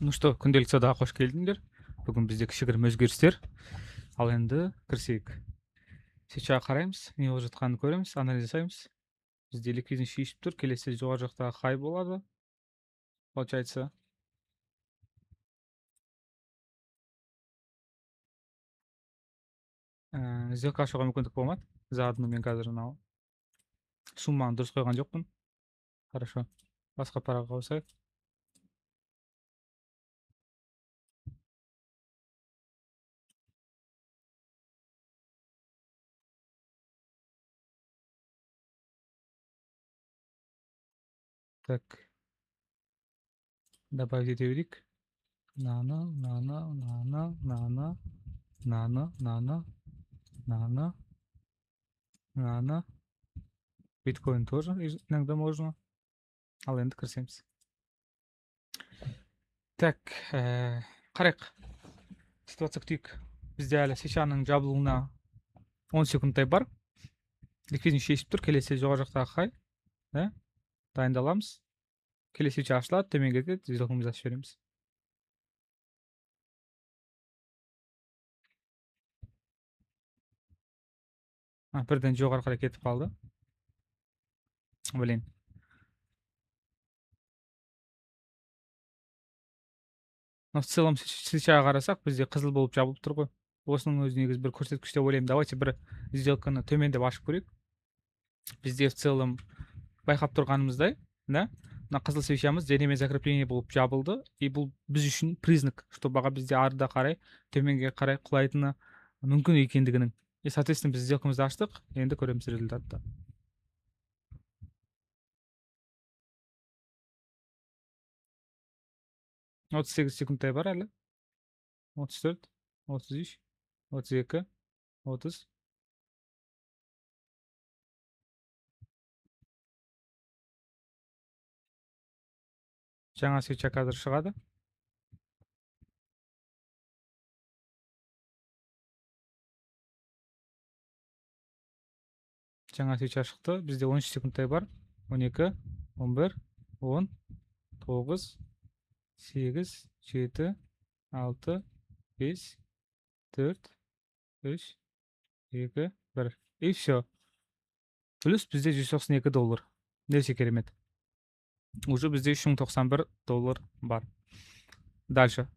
Ну что, күнделік саудаға қош келдіңдер. Бүгін бізде кішігірім өзгерістер. Ал енді кірісейік. Свечаға қараймыз, не болып жатқанын көреміз, анализ жасаймыз. Бізде ликвидность шешіп тұр, келесі жоғары жақтағы хай болады. Получается. Сделка ашуға мүмкіндік болмады. Заодно мен қазір мынау сумманы дұрыс қойған жоқпын. Хорошо. Басқа параға қосайық. Так. Добавить ете берейік. Мынаны, мынаны, мынаны, мынаны, мынаны, мынаны, мынаны, мынаны. Биткоин тоже иногда можно. Ал енді кірісеміз. Так, қарайық. Ситуация күтейік. Бізде әлі свечаның жабылуына 10 секундтай бар. Ликвидность шешіп тұр. Келесі жоғары жақтағы хай. Да? Дайындаламыз. Келесі свеча ашылады, төмен кетеді, сделкамызды ашып жібереміз. Бірден жоғары қарай кетіп қалды. Блин. Но в целом свечаға қарасақ, бізде қызыл болып жабылып тұр ғой. Осының өзі негізі бір көрсеткіш деп ойлаймын. Давайте бір сделканы төмендеп ашып көрейік. Бізде в целом байқап тұрғанымыздай, да? Мына қызыл свечамыз денемен закрепление болып жабылды. И бұл біз үшін признак, что баға бізде арыда қарай, төменге қарай құлайтыны мүмкін екендігінің. И, соответственно, біз сделкамызды аштық. Енді көреміз результатты. 38 секундтай бар әлі. 34, 33, 32, 30. Жаңа свеча қазір шығады. Жаңа свеча шықты. Бізде 13 секундтай бар. 12, 11, 10, 9, 8, 7, 6, 5, 4, 3, 2, 1. И все. Плюс бізде 192 доллар. Несе керемет. Уже бізде 3091 доллар бар. Дальше.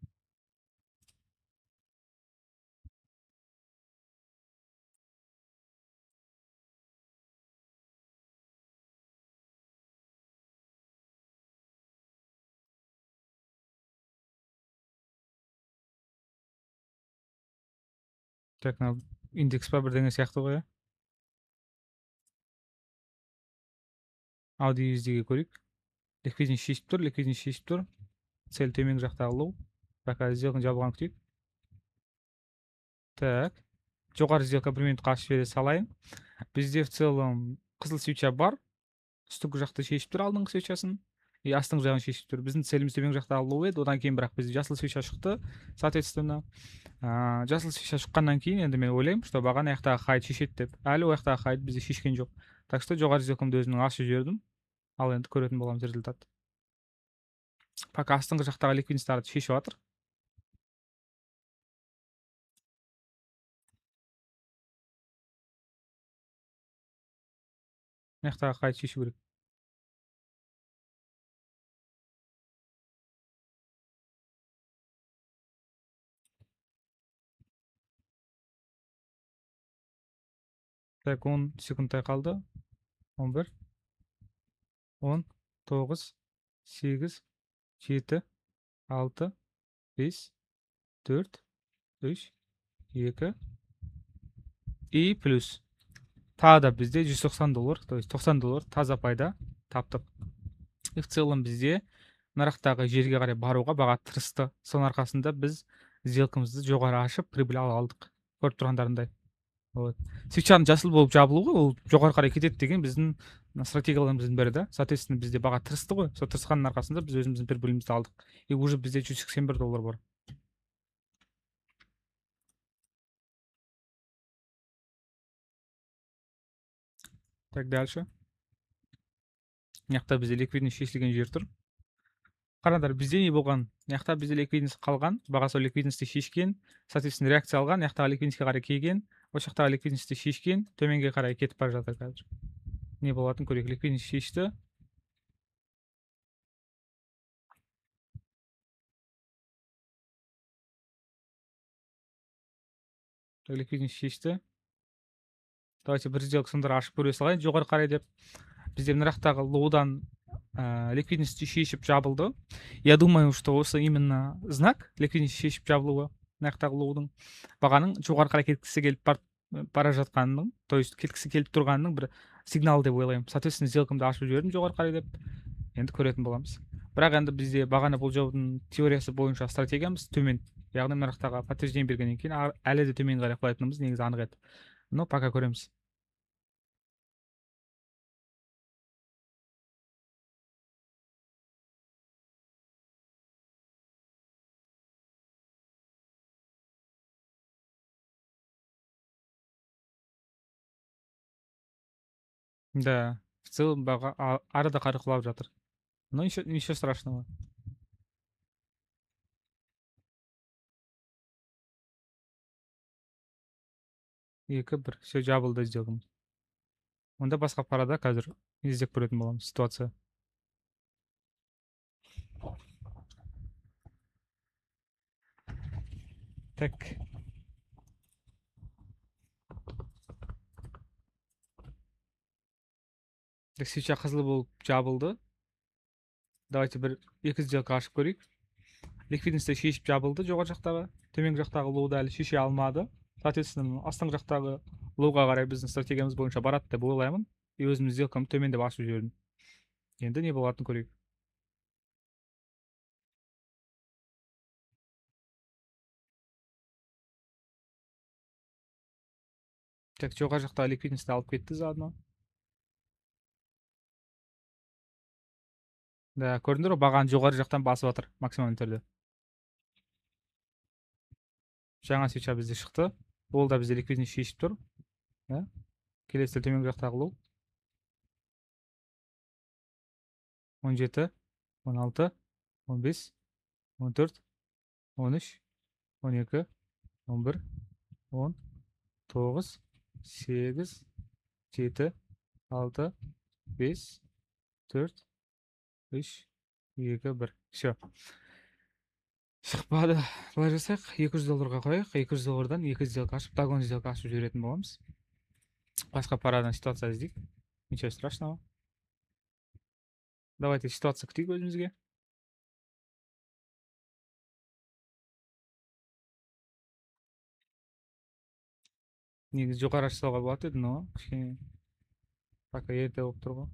Так, мынау индекс па бірдеңе сияқты ғой, иә? Ауди ю эс ди-ге көрейік. Ликвидность шешіп тұр, ликвидность шешіп тұр. Цель төменгі жақтағы лоу. Пока сделканы жабылған күтейік. Так. Жоғары сделка бір минутқа ашып жібере салайын. Бізде в целом қызыл свеча бар. Үстіңгі жақты шешіп тұр алдыңғы свечасын. И астыңғы жағын шешіп тұр. Біздің целіміз төменгі жақтағы лоу еді. Одан кейін бірақ бізде жасыл свеча шықты. Соответственно, жасыл свеча шыққаннан кейін енді мен ойлаймын, что баға ана жақтағы хайды шешеді деп. Әлі ол жақтағы хайды бізде шешкен жоқ. Так что жоғары сделкамды өзімнің ашып жібердім. Ал енді көретін боламыз результат. Пока астыңғы жақтағы ликвидностьтарды шешіп жатыр. Мына жақтағы хайды шешу керек. Так, 10 секундтай қалды. 11, 10, 9, 8, 7, 6, 5, 4, 3, 2 и плюс. Тағы да бізде 190 доллар, то есть 90 доллар таза пайда таптық. И в целом бізде нарықтағы жерге қарай баруға баға тырысты. Соның арқасында біз сделкамызды жоғары ашып прибыль ала алдық. Көріп тұрғандарындай. Вот. Свечаның жасыл болып жабылуы ол жоғары қарай кетеді деген біздің стратегияларымыздың бірі да. Соответственно, бізде баға тырысты ғой. Сол тырысқанның арқасында біз өзіміздің прибылімізді алдық. И уже бізде 181 доллар бар. Так, дальше. Мына жақта бізде ликвидность шешілген жер тұр. Қараңдар, бізде не болған? Мына жақта бізде ликвидность қалған, баға сол ликвидностьті шешкен, соответственно реакция алған, мына жақтағы ликвидностьке қарай келген, осы жақтағы ликвидностьті шешкен, төменге қарай кетіп бара жатыр қазір. Не болатынын көрейік. Ликвидность шешті. Ликвидность шешті. Давайте бір сделка сондар ашып көре салайын жоғары қарай деп. Бізде мына жақтағы лоудан ликвидностьті шешіп жабылды. Я думаю, что осы именно знак ликвидность шешіп жабылуы мына жақтағы лоудың бағаның жоғары қарай кеткісі келіп бара жатқанының, то есть кеткісі келіп тұрғанының бір сигналы деп ойлаймын. Соответственно, сделкамды ашып жібердім жоғары қарай деп. Енді көретін боламыз. Бірақ енді бізде бағаны болжаудың теориясы бойынша стратегиямыз төмен. Яғни мына жақтағы подтверждение бергеннен кейін әлі де төмен қарай құлайтынымыз негізі анық еді. Но пока көреміз. Да, в целом баға ары да қарай құлап жатыр. Но еще ничего страшного. Екі, бір, все, жабылды сделкам. Онда басқа парада қазір іздеп көретін боламыз ситуация. Так. Так, свеча қызыл болып жабылды. Давайте бір екі сделка ашып көрейік. Ликвидностьті шешіп жабылды жоғары жақтағы. Төменгі жақтағы лоуды әлі шеше алмады. Соответственно, астыңғы жақтағы лоуға қарай біздің стратегиямыз бойынша барады деп ойлаймын. И өзімнің сделкамды төмен деп ашып жібердім. Енді не болатынын көрейік. Так, жоғары жақтағы ликвидностьті алып кетті заодно. Да, көрдіңдер ғой, бағаны жоғары жақтан басып жатыр максималды түрде. Жаңа свеча бізде шықты. Ол да бізде ликвидность шешіп тұр. Да? Келесі төменгі жақтағы лоу. 17, 16, 15, 14, 13, 12, 11, 10, 9, 8, 7, 6, 5, 4, 3, 2, 1. Все. Шықпады. Былай жасайық, 200 долларға қояйық. 200 доллардан екі сделка ашып, догон сделка ашып жіберетін боламыз. Басқа парадан ситуация іздейік. Ничего страшного. Давайте ситуация күтейік өзімізге. Негізі жоғары аша салуға болады еді, но кішкене пока ерте болып тұр ғой.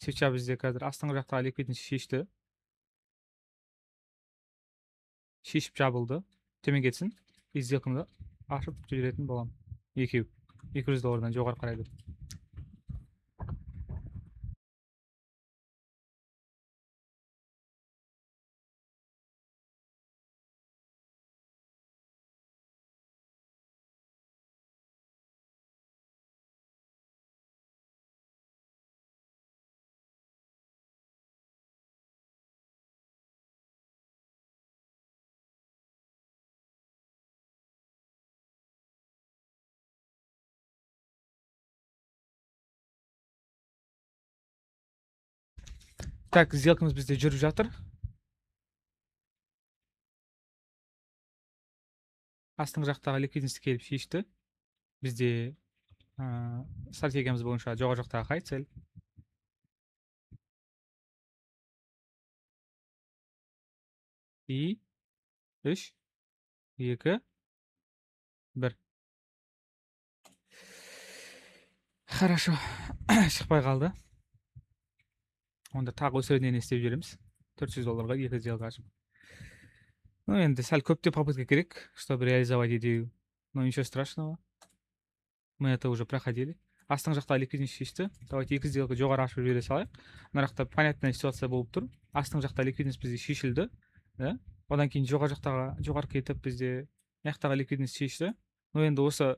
Свеча бізде қазір астыңғы жақтағы ликвидность шешті. Шешіп жабылды. Төмен кетсін. И сделкамды ашып жіберетін боламын. Екеу. 200 доллардан жоғары қарай деп. Так, сделкамыз бізде жүріп жатыр. Астыңғы жақтағы ликвидность келіп шешті. Бізде стратегиямыз бойынша жоғары жақтағы хай цель. И 3, 2, 1. Хорошо. Шықпай қалды. Онда тағы өсірінен істеп жібереміз. 400 долларға екі сделка ашып. Енді сәл көптеп попытка керек, чтобы реализовать идею. Но ничего страшного. Мы это уже проходили. Астыңғы жақта ликвидность шешті. Давайте екі сделка жоғары ашып жібере салайық. Мына жақта понятная ситуация болып тұр. Астыңғы жақта ликвидность бізде шешілді, да? Одан кейін жоғары жақтағы жоғары кетіп бізде мына жақтағы ликвидность шешті. Но енді осы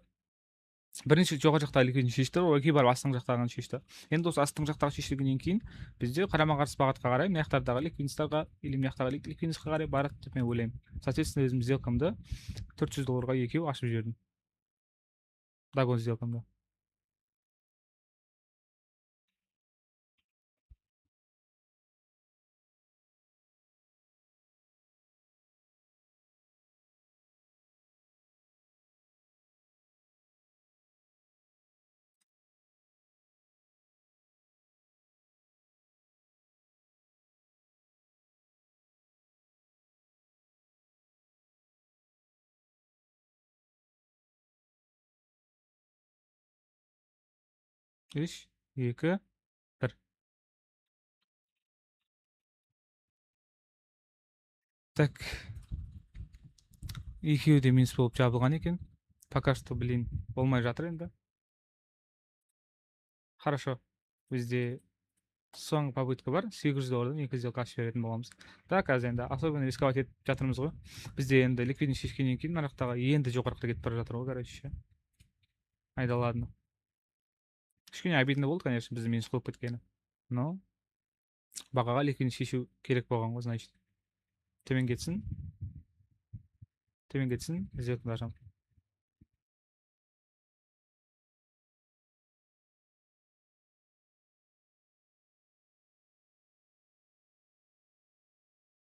Бірінші жоғары жақтағы ликвидін шешті, одан кейін барып астыңғы жақтағыны шешті. Енді осы астыңғы жақтағы шешілгеннен кейін бізде қарама қарсы бағытқа қарай мына жақтардағы ликвидностьтарға или мына жақтағы ликвидностьқа қарай барады деп мен ойлаймын. Соответственно, өзім сделкамды 400 долларға екеу ашып жібердім. Догон сделкамды. Үш, екі, бір. Так. Екеуі де минус болып жабылған екен. Пока что, блин, болмай жатыр енді. Хорошо. Бізде соңғы попытка бар. 800 доллардан екі сделка ашып жіберетін боламыз. Так, қазір енді особенно рисковать етіп жатырмыз ғой. Бізде енді ликвидность шешкеннен кейін мына жақтағы енді жоғарыға кетіп бара жатыр ғой, короче. Айда, ладно. Кішкене обидно болды, конечно, бізді минус қылып кеткені. Но бағаға ликвидность шешу керек болған ғой, значит. Төмен кетсін. Төмен кетсін, сделканы ашамын.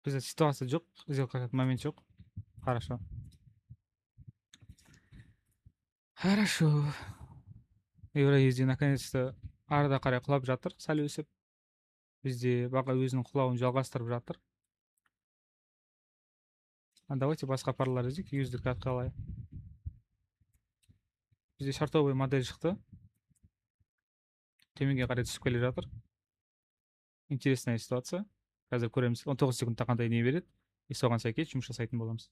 Бізде ситуация жоқ, сделка ашатын момент жоқ. Хорошо. Хорошо. Евро USD наконец-то арыда қарай құлап жатыр, сәл өсіп. Бізде баға өзінің құлауын жалғастырып жатыр. А давайте басқа парлар іздейік, USD CAD қалай. Бізде шортовый модель шықты. Төменге қарай түсіп келе жатыр. Интересная ситуация. Қазір көреміз, 19 секундта қандай не береді. И соған сәйкес жұмыс жасайтын боламыз.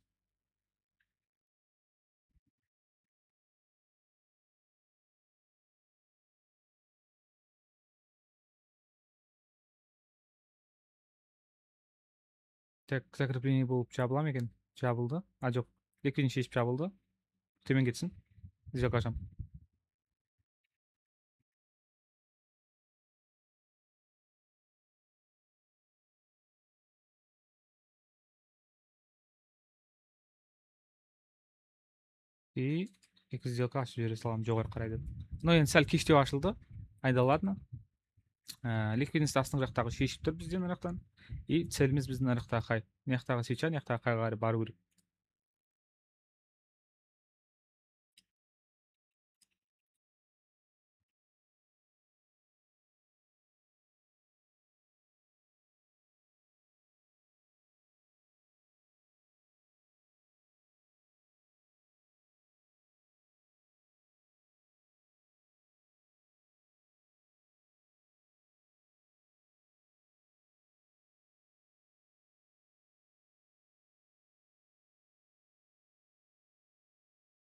Так, закрепление болып жабыла ма екен? Жабылды. А, жоқ. Ликвидін шешіп жабылды. Төмен кетсін. Сделка ашамын. И екі сделка ашып жібере саламын жоғары қарай деп. Но енді сәл кештеу ашылды. Айда, ладно. Ликвидность астыңғы жақтағы шешіп тұр бізден мына жақтан. И целіміз біздің мына жақтағы хай. Мына жақтағы свеча, мына жақтағы хайға қарай бару керек.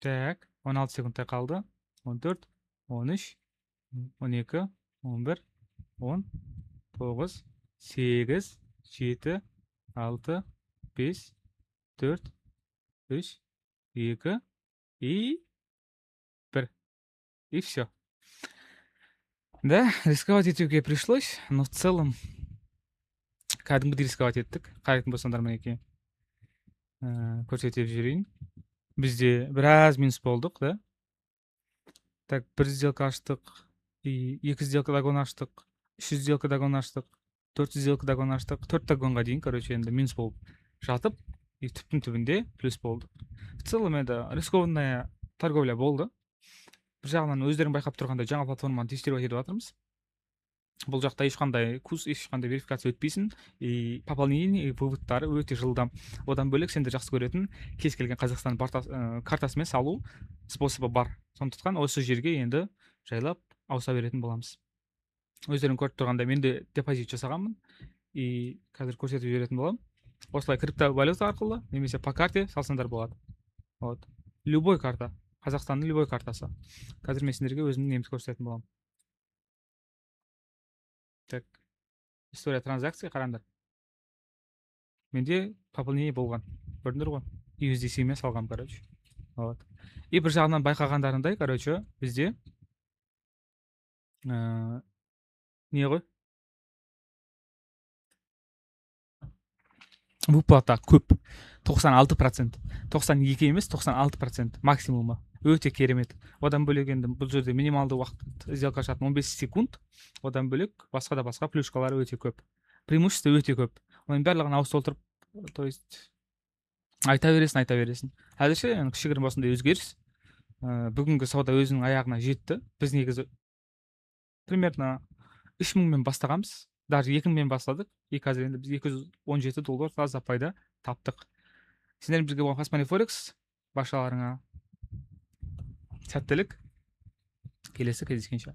Так, 16 секундтай қалды. 14, 13, 12, 11, 10, 9, 8, 7, 6, 5, 4, 3, 2 и 1. И все. Да, рисковать етуге пришлось, но в целом кәдімгідей рисковать еттік. Қарайтын болсаңдар, мінекей. Көрсетіп жіберейін. Бізде біраз минус болдық, да? Так, бір сделка аштық, и екі сделка догон аштық, үш сделка догон аштық, төрт сделка догон аштық, төрт догонға дейін, короче, енді минус болып жатып, и түптің түбінде плюс болды. В целом енді рискованная торговля болды. Бір жағынан өздерің байқап тұрғандай жаңа платформаны тестировать етіп жатырмыз. Бұл жақта ешқандай курс, ешқандай верификация өтпейсің, и пополнение, и выводтары өте жылдам. Одан бөлек сендер жақсы көретін кез келген Қазақстан картасымен салу способы бар. Сондықтан осы жерге енді жайлап ауыса беретін боламыз. Өздерің көріп тұрғандай мен де депозит жасағанмын, и қазір көрсетіп жіберетін боламын. Осылай криптовалюта арқылы немесе по карте салсаңдар болады. Вот. Любой карта, Қазақстанның любой картасы. Қазір мен сендерге өзімнің немді көрсететін боламын. Так, история транзакции қараңдар. Менде пополнение болған. Көрдіңдер ғой? USDC мен салғам, короче. Вот. И бір жағынан байқағандарындай, короче, бізде не ғой, выплата көп, 96%, 92 емес, 96% максимумы, өте керемет. Одан бөлек енді бұл жерде минималды уақыт сделка ашатын 15 секунд, одан бөлек басқа да басқа плюшкалары өте көп, преимущество өте көп. Оның барлығын ауыз толтырып, то есть айта бересің, айта бересің. Әзірше енді кішігірім осындай өзгеріс. Бүгінгі сауда өзінің аяғына жетті. Біз негізі примерно 3000-мен бастағанбыз, даже 2000-мен бастадық, и қазір енді біз 217 доллар таза пайда таптық. Сендермен бірге болған Фастмани Форекс, баршаларыңа сәттілік, келесі кездескенше.